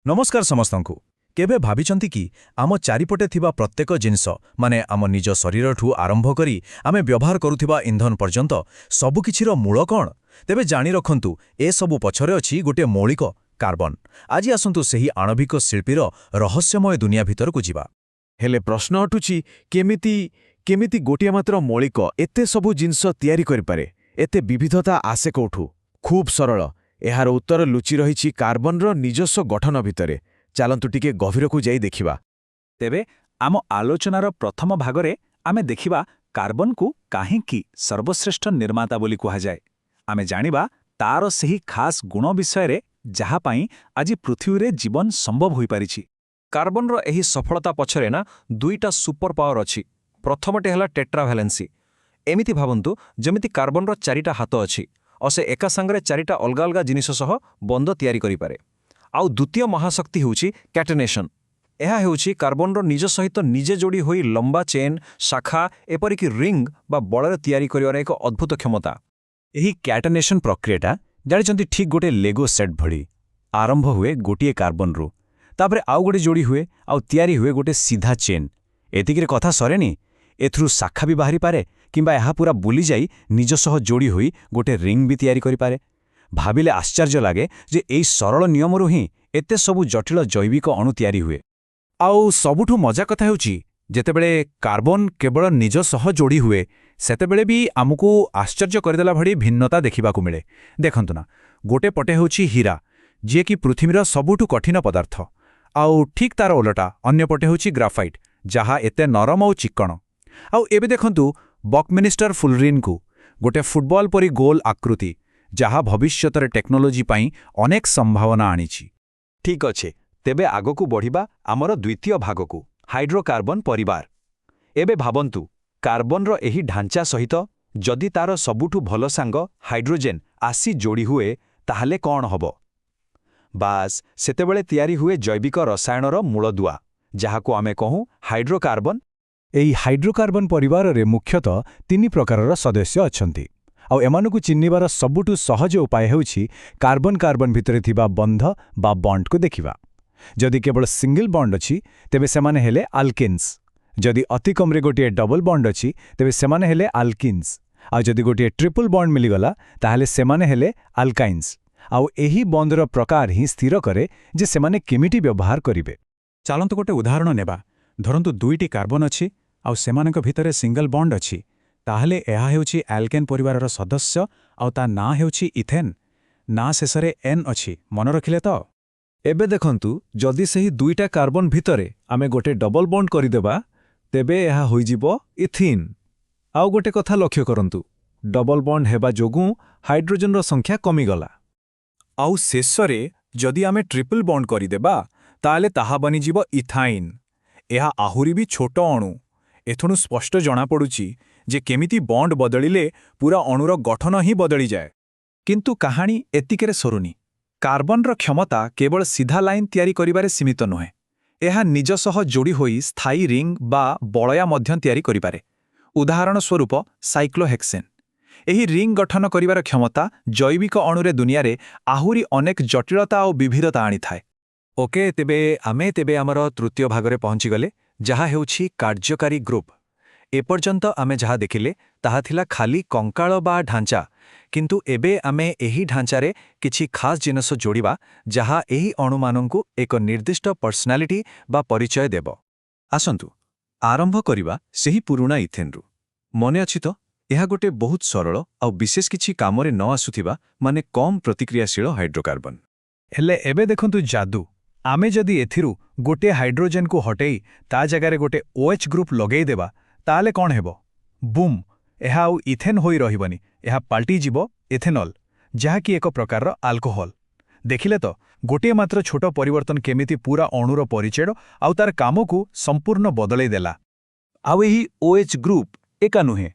ନମସ୍କାର ସମସ୍ତଙ୍କୁ। କେବେ ଭାବିଛନ୍ତି କି, ଆମ ଚାରିପଟେ ଥିବା ପ୍ରତ୍ୟେକ ଜିନିଷ, ମାନେ ଆମ ନିଜ ଶରୀରଠୁ ଆରମ୍ଭ କରି ଆମେ ବ୍ୟବହାର କରୁଥିବା ଇନ୍ଧନ ପର୍ଯ୍ୟନ୍ତ, ସବୁକିଛିର ମୂଳ କ'ଣ? ତେବେ ଜାଣି ରଖନ୍ତୁ, ଏସବୁ ପଛରେ ଅଛି ଗୋଟିଏ ମୌଳିକ, କାର୍ବନ। ଆଜି ଆସନ୍ତୁ ସେହି ଆଣବିକ ଶିଳ୍ପୀର ରହସ୍ୟମୟ ଦୁନିଆ ଭିତରକୁ ଯିବା। ହେଲେ ପ୍ରଶ୍ନ ଉଠୁଛି, କେମିତି କେମିତି ଗୋଟିଏ ମାତ୍ର ମୌଳିକ ଏତେ ସବୁ ଜିନିଷ ତିଆରି କରିପାରେ? ଏତେ ବିବିଧତା ଆସେ କୋଉଠୁ? ଖୁବ୍ ସରଳ। ଏହାର ଉତ୍ତର ଲୁଚି ରହିଛି କାର୍ବନର ନିଜସ୍ୱ ଗଠନ ଭିତରେ। ଚାଲନ୍ତୁ, ଟିକେ ଗଭୀରକୁ ଯାଇ ଦେଖିବା। ତେବେ ଆମ ଆଲୋଚନାର ପ୍ରଥମ ଭାଗରେ ଆମେ ଦେଖିବା କାର୍ବନକୁ କାହିଁକି ସର୍ବଶ୍ରେଷ୍ଠ ନିର୍ମାତା ବୋଲି କୁହାଯାଏ। ଆମେ ଜାଣିବା ତାର ସେହି ଖାସ୍ ଗୁଣ ବିଷୟରେ, ଯାହା ପାଇଁ ଆଜି ପୃଥିବୀରେ ଜୀବନ ସମ୍ଭବ ହୋଇପାରିଛି। କାର୍ବନର ଏହି ସଫଳତା ପଛରେ ନା ଦୁଇଟା ସୁପର ପାୱାର ଅଛି। ପ୍ରଥମଟି ହେଲା ଟେଟ୍ରାଭାଲେନ୍ସି। ଏମିତି ଭାବନ୍ତୁ, ଯେମିତି କାର୍ବନର ଚାରିଟା ହାତ ଅଛି ଆଉ ସେ ଏକା ସାଙ୍ଗରେ ଚାରିଟା ଅଲଗା ଅଲଗା ଜିନିଷ ସହ ବନ୍ଧ ତିଆରି କରିପାରେ। ଆଉ ଦ୍ୱିତୀୟ ମହାଶକ୍ତି ହେଉଛି କ୍ୟାଟେନେସନ୍। ଏହା ହେଉଛି କାର୍ବନର ନିଜ ସହିତ ନିଜେ ଯୋଡ଼ି ହୋଇ ଲମ୍ବା ଚେନ୍, ଶାଖା, ଏପରିକି ରିଙ୍ଗ ବା ବଳୟ ତିଆରି କରିବାର ଏକ ଅଦ୍ଭୁତ କ୍ଷମତା। ଏହି କ୍ୟାଟେନେସନ୍ ପ୍ରକ୍ରିୟାଟା, ଜାଣିଛନ୍ତି, ଠିକ୍ ଗୋଟେ ଲେଗୋ ସେଟ୍ ଭଳି। ଆରମ୍ଭ ହୁଏ ଗୋଟିଏ କାର୍ବନରୁ, ତାପରେ ଆଉ ଗୋଟେ ଯୋଡ଼ି ହୁଏ ଆଉ ତିଆରି ହୁଏ ଗୋଟେ ସିଧା ଚେନ୍। ଏତିକିରେ କଥା ସରେନି। ଏଥିରୁ ଶାଖା ବି ବାହାରିପାରେ କିମ୍ବା ଏହା ପୁରା ବୁଲିଯାଇ ନିଜ ସହ ଯୋଡ଼ି ହୋଇ ଗୋଟେ ରିଙ୍ଗ ବି ତିଆରି କରିପାରେ। ଭାବିଲେ ଆଶ୍ଚର୍ଯ୍ୟ ଲାଗେ ଯେ ଏଇ ସରଳ ନିୟମରୁ ହିଁ ଏତେ ସବୁ ଜଟିଳ ଜୈବିକ ଅଣୁ ତିଆରି ହୁଏ। ଆଉ ସବୁଠୁ ମଜା କଥା ହେଉଛି, ଯେତେବେଳେ କାର୍ବନ କେବଳ ନିଜ ସହ ଯୋଡ଼ି ହୁଏ, ସେତେବେଳେ ବି ଆମକୁ ଆଶ୍ଚର୍ଯ୍ୟ କରିଦେଲା ଭଳି ଭିନ୍ନତା ଦେଖିବାକୁ ମିଳେ। ଦେଖନ୍ତୁ ନା, ଗୋଟେ ପଟେ ହେଉଛି ହୀରା, ଯିଏକି ପୃଥିବୀର ସବୁଠୁ କଠିନ ପଦାର୍ଥ, ଆଉ ଠିକ୍ ତାର ଓଲଟା ଅନ୍ୟ ପଟେ ହେଉଛି ଗ୍ରାଫାଇଟ୍, ଯାହା ଏତେ ନରମ ଆଉ ଚିକ୍କଣ। ଆଉ ଏବେ ଦେଖନ୍ତୁ ବକମିନିଷ୍ଟର ଫୁଲରିନ୍କୁ, ଗୋଟେ ଫୁଟବଲ ପରି ଗୋଲ ଆକୃତି, ଯାହା ଭବିଷ୍ୟତରେ ଟେକ୍ନୋଲୋଜି ପାଇଁ ଅନେକ ସମ୍ଭାବନା ଆଣିଛି। ଠିକ୍ ଅଛି, ତେବେ ଆଗକୁ ବଢ଼ିବା ଆମର ଦ୍ୱିତୀୟ ଭାଗକୁ, ହାଇଡ୍ରୋକାର୍ବନ ପରିବାର। ଏବେ ଭାବନ୍ତୁ, କାର୍ବନର ଏହି ଢାଞ୍ଚା ସହିତ ଯଦି ତାର ସବୁଠୁ ଭଲ ସାଙ୍ଗ ହାଇଡ୍ରୋଜେନ୍ ଆସି ଯୋଡ଼ି ହୁଏ, ତାହେଲେ କ'ଣ ହେବ? ବାସ୍, ସେତେବେଳେ ତିଆରି ହୁଏ ଜୈବିକ ରସାୟନର ମୂଳଦୁଆ, ଯାହାକୁ ଆମେ କହୁ ହାଇଡ୍ରୋକାର୍ବନ। ଏହି ହାଇଡ୍ରୋକାର୍ବନ ପରିବାରରେ ମୁଖ୍ୟତଃ ତିନି ପ୍ରକାରର ସଦସ୍ୟ ଅଛନ୍ତି। ଆଉ ଏମାନଙ୍କୁ ଚିହ୍ନିବାର ସବୁଠୁ ସହଜ ଉପାୟ ହେଉଛି କାର୍ବନ କାର୍ବନ ଭିତରେ ଥିବା ବନ୍ଧ ବା ବଣ୍ଡକୁ ଦେଖିବା। ଯଦି କେବଳ ସିଙ୍ଗଲ ବଣ୍ଡ ଅଛି, ତେବେ ସେମାନେ ହେଲେ ଆଲକେନ୍ସ। ଯଦି ଅତି କମ୍ରେ ଗୋଟିଏ ଡବଲ ବଣ୍ଡ ଅଛି, ତେବେ ସେମାନେ ହେଲେ ଆଲକିନ୍ସ। ଆଉ ଯଦି ଗୋଟିଏ ଟ୍ରିପଲ ବଣ୍ଡ ମିଳିଗଲା, ତାହେଲେ ସେମାନେ ହେଲେ ଆଲକାଇନ୍ସ। ଆଉ ଏହି ବନ୍ଧର ପ୍ରକାର ହିଁ ସ୍ଥିର କରେ ଯେ ସେମାନେ କେମିତି ବ୍ୟବହାର କରିବେ। ଚାଲନ୍ତୁ, ଗୋଟେ ଉଦାହରଣ ନେବା। ଧରନ୍ତୁ ଦୁଇଟି କାର୍ବନ ଅଛି ଆଉ ସେମାନଙ୍କ ଭିତରେ ସିଙ୍ଗଲ ବଣ୍ଡ ଅଛି। ତାହେଲେ ଏହା ହେଉଛି ଆଲକେନ୍ ପରିବାରର ସଦସ୍ୟ ଆଉ ତା ନାଁ ହେଉଛି ଇଥେନ୍। ନାଁ ଶେଷରେ ଏନ୍ ଅଛି, ମନେ ରଖିଲେ ତ? ଏବେ ଦେଖନ୍ତୁ, ଯଦି ସେହି ଦୁଇଟା କାର୍ବନ ଭିତରେ ଆମେ ଗୋଟେ ଡବଲ ବଣ୍ଡ କରିଦେବା, ତେବେ ଏହା ହୋଇଯିବ ଇଥିନ୍। ଆଉ ଗୋଟେ କଥା ଲକ୍ଷ୍ୟ କରନ୍ତୁ, ଡବଲ ବଣ୍ଡ ହେବା ଯୋଗୁଁ ହାଇଡ୍ରୋଜେନର ସଂଖ୍ୟା କମିଗଲା। ଆଉ ଶେଷରେ ଯଦି ଆମେ ଟ୍ରିପଲ ବଣ୍ଡ କରିଦେବା, ତାହେଲେ ତାହା ବନିଯିବ ଇଥାଇନ୍। ଏହା ଆହୁରି ବି ଛୋଟ ଅଣୁ। ଏଥିରୁ ସ୍ପଷ୍ଟ ଜଣାପଡ଼ୁଛି ଯେ କେମିତି ବଣ୍ଡ ବଦଳିଲେ ପୁରା ଅଣୁର ଗଠନ ହିଁ ବଦଳିଯାଏ। କିନ୍ତୁ କାହାଣୀ ଏତିକିରେ ସରୁନି। କାର୍ବନର କ୍ଷମତା କେବଳ ସିଧା ଲାଇନ୍ ତିଆରି କରିବାରେ ସୀମିତ ନୁହେଁ। ଏହା ନିଜ ସହ ଯୋଡ଼ି ହୋଇ ସ୍ଥାୟୀ ରିଙ୍ଗ ବା ବଳୟା ମଧ୍ୟ ତିଆରି କରିପାରେ। ଉଦାହରଣ ସ୍ୱରୂପ ସାଇକ୍ଲୋହେକ୍ସେନ୍। ଏହି ରିଙ୍ଗ ଗଠନ କରିବାର କ୍ଷମତା ଜୈବିକ ଅଣୁରେ ଦୁନିଆରେ ଆହୁରି ଅନେକ ଜଟିଳତା ଓ ବିବିଧତା ଆଣିଥାଏ। ଓକେ, ତେବେ ଆମେ ତେବେ ଆମର ତୃତୀୟ ଭାଗରେ ପହଞ୍ଚିଗଲେ, ଯାହା ହେଉଛି କାର୍ଯ୍ୟକାରୀ ଗ୍ରୁପ୍। ଏପର୍ଯ୍ୟନ୍ତ ଆମେ ଯାହା ଦେଖିଲେ, ତାହା ଥିଲା ଖାଲି କଙ୍କାଳ ବା ଢାଞ୍ଚା। କିନ୍ତୁ ଏବେ ଆମେ ଏହି ଢାଞ୍ଚାରେ କିଛି ଖାସ୍ ଜିନିଷ ଯୋଡ଼ିବା, ଯାହା ଏହି ଅଣୁମାନଙ୍କୁ ଏକ ନିର୍ଦ୍ଦିଷ୍ଟ ପର୍ସନାଲିଟି ବା ପରିଚୟ ଦେବ। ଆସନ୍ତୁ, ଆରମ୍ଭ କରିବା ସେହି ପୁରୁଣା ଇଥେନ୍ରୁ। ମନେ ଅଛି ତ, ଏହା ଗୋଟେ ବହୁତ ସରଳ ଆଉ ବିଶେଷ କିଛି କାମରେ ନ ଆସୁଥିବା, ମାନେ କମ୍ ପ୍ରତିକ୍ରିୟାଶୀଳ ହାଇଡ୍ରୋକାର୍ବନ। ହେଲେ ଏବେ ଦେଖନ୍ତୁ ଯାଦୁ। ଆମେ ଯଦି ଏଥିରୁ ଗୋଟିଏ ହାଇଡ୍ରୋଜେନକୁ ହଟେଇ ତା ଜାଗାରେ ଗୋଟେ OH ଗ୍ରୁପ୍ ଲଗେଇଦେବା, ତାହେଲେ କ'ଣ ହେବ? ବୁମ୍! ଏହା ଆଉ ଇଥେନ୍ ହୋଇ ରହିବନି। ଏହା ପାଲଟିଯିବ ଏଥେନଲ୍, ଯାହାକି ଏକ ପ୍ରକାରର ଆଲକୋହଲ। ଦେଖିଲେ ତ, ଗୋଟିଏ ମାତ୍ର ଛୋଟ ପରିବର୍ତ୍ତନ କେମିତି ପୁରା ଅଣୁର ପରିଚୟ ଆଉ ତାର କାମକୁ ସମ୍ପୂର୍ଣ୍ଣ ବଦଳେଇ ଦେଲା। ଆଉ ଏହି OH ଗ୍ରୁପ୍ ଏକା ନୁହେଁ।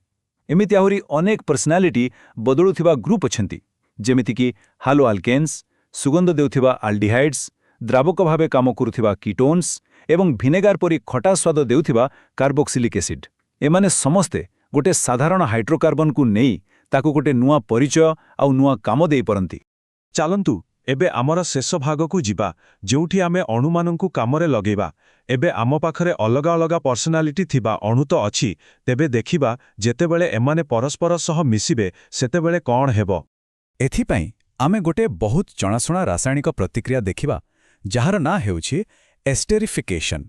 ଏମିତି ଆହୁରି ଅନେକ ପର୍ସନାଲିଟି ବଦଳୁଥିବା ଗ୍ରୁପ୍ ଅଛନ୍ତି, ଯେମିତିକି ହାଲୋ ଆଲକେନ୍ସ, ସୁଗନ୍ଧ ଦେଉଥିବା ଆଲଡିହାଇଡ୍ସ, ଦ୍ରାବକ ଭାବେ କାମ କରୁଥିବା କିଟୋନ୍ସ ଏବଂ ଭିନେଗାର ପରି ଖଟା ସ୍ୱାଦ ଦେଉଥିବା କାର୍ବୋକ୍ସିଲିକ୍ ଏସିଡ୍। ଏମାନେ ସମସ୍ତେ ଗୋଟେ ସାଧାରଣ ହାଇଡ୍ରୋକାର୍ବନକୁ ନେଇ ତାକୁ ଗୋଟେ ନୂଆ ପରିଚୟ ଆଉ ନୂଆ କାମ ଦେଇପାରନ୍ତି। ଚାଲନ୍ତୁ, ଏବେ ଆମର ଶେଷ ଭାଗକୁ ଯିବା, ଯେଉଁଠି ଆମେ ଅଣୁମାନଙ୍କୁ କାମରେ ଲଗେଇବା। ଏବେ ଆମ ପାଖରେ ଅଲଗା ଅଲଗା ପର୍ସନାଲିଟି ଥିବା ଅଣୁ ତ ଅଛି, ତେବେ ଦେଖିବା ଯେତେବେଳେ ଏମାନେ ପରସ୍ପର ସହ ମିଶିବେ, ସେତେବେଳେ କଣ ହେବ। ଏଥିପାଇଁ ଆମେ ଗୋଟେ ବହୁତ ଜଣାଶୁଣା ରାସାୟନିକ ପ୍ରତିକ୍ରିୟା ଦେଖିବା, ଯାହାର ନାଁ ହେଉଛି ଏଷ୍ଟେରିଫିକେସନ୍।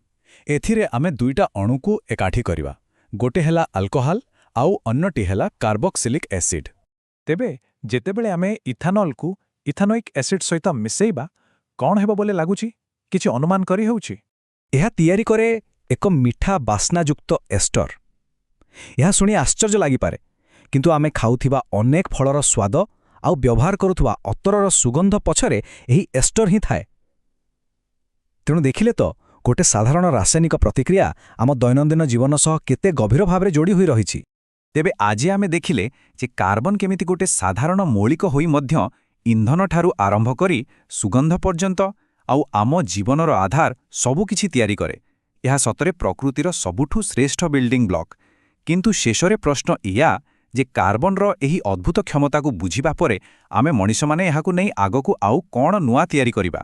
ଏଥିରେ ଆମେ ଦୁଇଟା ଅଣୁକୁ ଏକାଠି କରିବା। ଗୋଟେ ହେଲା ଆଲକୋହାଲ, ଆଉ ଅନ୍ୟଟି ହେଲା କାର୍ବକ୍ସିଲିକ୍ ଏସିଡ୍। ତେବେ ଯେତେବେଳେ ଆମେ ଇଥାନଲକୁ ଇଥାନୋଇକ୍ ଏସିଡ୍ ସହିତ ମିଶେଇବା, କ'ଣ ହେବ ବୋଲି ଲାଗୁଛି? କିଛି ଅନୁମାନ କରିହେଉଛି? ଏହା ତିଆରି କରେ ଏକ ମିଠା ବାସ୍ନାଯୁକ୍ତ ଏଷ୍ଟର। ଏହା ଶୁଣି ଆଶ୍ଚର୍ଯ୍ୟ ଲାଗିପାରେ, କିନ୍ତୁ ଆମେ ଖାଉଥିବା ଅନେକ ଫଳର ସ୍ୱାଦ ଆଉ ବ୍ୟବହାର କରୁଥିବା ଅତରର ସୁଗନ୍ଧ ପଛରେ ଏହି ଏଷ୍ଟର ହିଁ ଥାଏ। ତେଣୁ ଦେଖିଲେ ତ, ଗୋଟେ ସାଧାରଣ ରାସାୟନିକ ପ୍ରତିକ୍ରିୟା ଆମ ଦୈନନ୍ଦିନ ଜୀବନ ସହ କେତେ ଗଭୀର ଭାବରେ ଯୋଡ଼ି ହୋଇ ରହିଛି। ତେବେ ଆଜି ଆମେ ଦେଖିଲେ ଯେ କାର୍ବନ କେମିତି ଗୋଟେ ସାଧାରଣ ମୌଳିକ ହୋଇ ମଧ୍ୟ ଇନ୍ଧନଠାରୁ ଆରମ୍ଭ କରି ସୁଗନ୍ଧ ପର୍ଯ୍ୟନ୍ତ ଆଉ ଆମ ଜୀବନର ଆଧାର ସବୁକିଛି ତିଆରି କରେ। ଏହା ସତରେ ପ୍ରକୃତିର ସବୁଠୁ ଶ୍ରେଷ୍ଠ ବିଲ୍ଡିଂ ବ୍ଲକ୍। କିନ୍ତୁ ଶେଷରେ ପ୍ରଶ୍ନ ଏଇଆ ଯେ କାର୍ବନର ଏହି ଅଦ୍ଭୁତ କ୍ଷମତାକୁ ବୁଝିବା ପରେ ଆମେ ମଣିଷମାନେ ଏହାକୁ ନେଇ ଆଗକୁ ଆଉ କ'ଣ ନୂଆ ତିଆରି କରିବା?